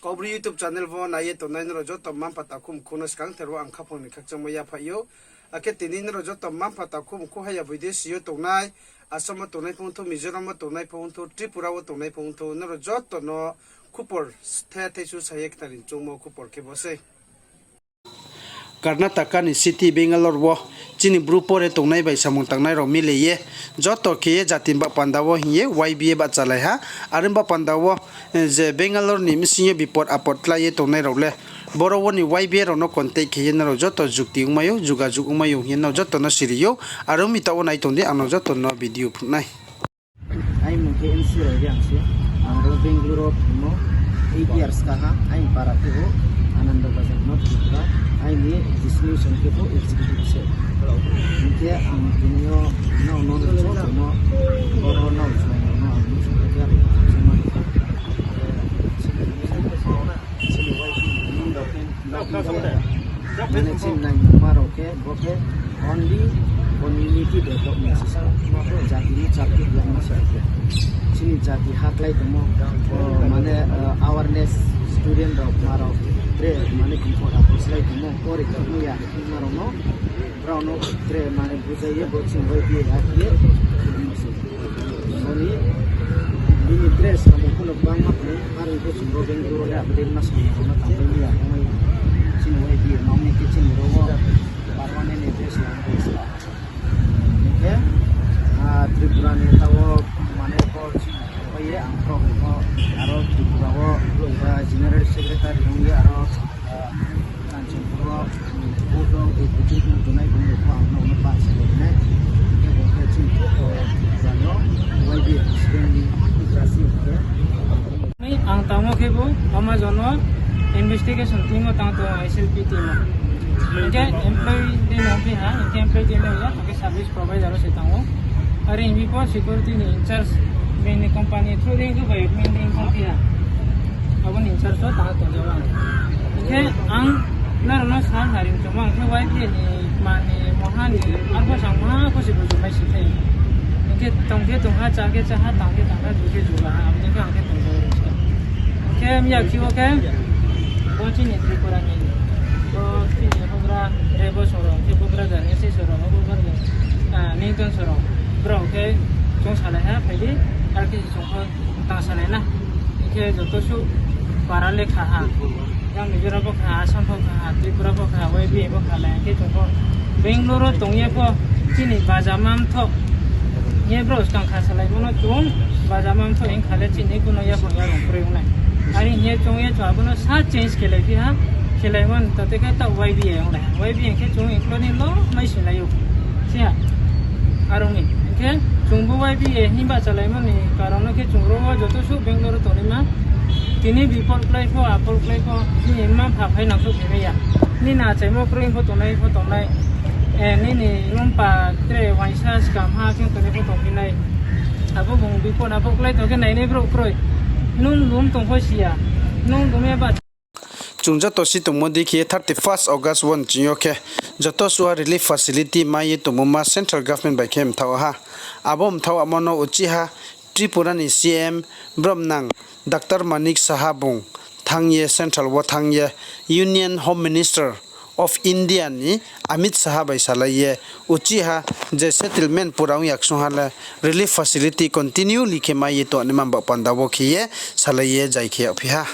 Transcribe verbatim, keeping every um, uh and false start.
Obri YouTube channel wo nai ye tongnai nrao joto mma-mpha takhu mkhu no skangther wo ang khaphang ni khakchangmo yaphaih ou. Akhe tini nrao joto mma-mpha takhu mkhu haya boide si yo tongnai, Assam wo tongnai pho ongthou, Mizoram wo tongnai pho ongthou, Tripura wo tongnai pho ongthou, nrao joto no khupor the thaisu sa ye khnari choungmo khupor khe bo sei. Karnataka ni city Bangalore wo chini Bru pore tongnai bai samung tangnai rao mile ye joto khe ye jati ni baoh panda wo hing ye Y B A bahchalai ha. Are ni baoh panda wo, eh, je Bangalore ni bsing yo bipod apod klái ye tongnai rao le boro wo ni Y B A rao no contact khe ye nrao joto jukti ongmai ou, jugajug ongmai ou hing ye nrao joto no siri ou. Are ong mi taoh wo nai tong di, ang nrao joto no video phnuh nai. Aini mung khe N C Roy Reang se. Ang ro Bangalore wo phimo eight years kaha. Aini para khe bo Ananda Bazar, North Tripura. Aini designation khe bo executive se. Hing khe ang tini yo nrao no, no, no, boro nrao chumai no ang nuhsao khe abo chumai. Mane chini naimungma rao khe, bo khe only community development se sa. Jati ni chakri yama se khe. Chini jati ha klái tongmo, o, mane, eh, awareness student rao, ma rao, tre, mane, kingkho rao slái tongmo, pore tongmo ya, ma rao no, brao no tre, mane, bujai ye, bo chini bai ye, ha ye, Boni, bini dress samung pho no bangma tong, are ong khe chung bo Bangalore le abo dei ma samung rao no tangpai mi ya, ongmai chini Y B A ma ong ni khe chini ro wo permanent address ya ong khe sa. Hing khe, ah, Tripura ni taoh wo mane bo chini bai ye ang rao pho aro Tripura wo, ah, General Secretary ong ye aro, ah, Kanchanpur wo, um, vote rao executive tongnai bung rao pho ang no pass khe nai. Khe bo khe chini Tripura no Y B A president ni Tiprasi khe. Ni ang tangmo khe bo Amazon wo investigation team wo tang tong, S L P team wo. Hing khe employee de no pi ha, hing khe employee de no ya, hing khe service provider wo se tang ou. Are hing pho security ni in charge, bini company through ring khe bai main ring khe phi ha. Abo ni in charge wo tang tong jao ang. Hing khe ang nrao no sa nari chongmo, ang khe Y B A ni, mani, moha ni, arpho sang moha pho se buju mai si khe. Hing khe tong khe tong ha, chá khe chá ha, tang khe tang ha, ju khe ju ha, abo ni khe ang khe tong jao. Hing khe miya khi wo khe, bo chini Tripura ni, bo chini houhgra, re bo sorong, khe bo brother, ese sorong, bo brother, ah, Newton sorong, brao khe chung salai ha, phai di, ar khe chung pho tang salai na. Hing khe joto suh para le kha ha. Yang Mizoram pho kha ha, Assam pho kha ha, Tripura pho kha ha, Y B A pho kha lai, hing khe chung pho Bangalore wo tong ye pho chini bajama mthoh. Hing ye brao skang kha salaimo no chung bajama mthoh hing kha le chini kuno yaphang yarung kroi ong nai. Are hing ye chung ye chung abo no sa change khe lai phi ha, khe lai man ta te khe taoh Y B A ong lai ha. Y B A hing khe chung including lo mai si lai ou. Chi ha. Are ong mi. Hing khe chung bo Y B A himba chalaimo ni karon no khe chung ro wo joto suh Bangalore wo tongnaima. Tini bipod klái pho, apod klái pho, nini mma-mpha phai nang suh phaimai ya. Nini achaimo kroi pho tongnai pho tongnai. Eh, nini mma-mpha tre uaingsa skam ha khe tongnai pho tongphi nai. Abo bung bipod apod klái tong khe nainai brouh kroi. Nung lum tong pho si ya. Nung lum ye ba Chung joto si tongmo dei khe thirty first August wo nching yo khe joto suh ha relief facility mai ye tongmo ma central government bai khe mthaoh ha. Abo mthaohmo no uchi ha Tripura ni C M bromnang Doctor Manik Saha bung thanng ye central wo thanng ye Union Home Minister of India ni Amit Saha bai salai ye uchi ha je settlement pura ong yaksung ha le relief facility continuously khe mai ye tongnaima baoh panda wo khe ye salai ye zai khe yagphi ha.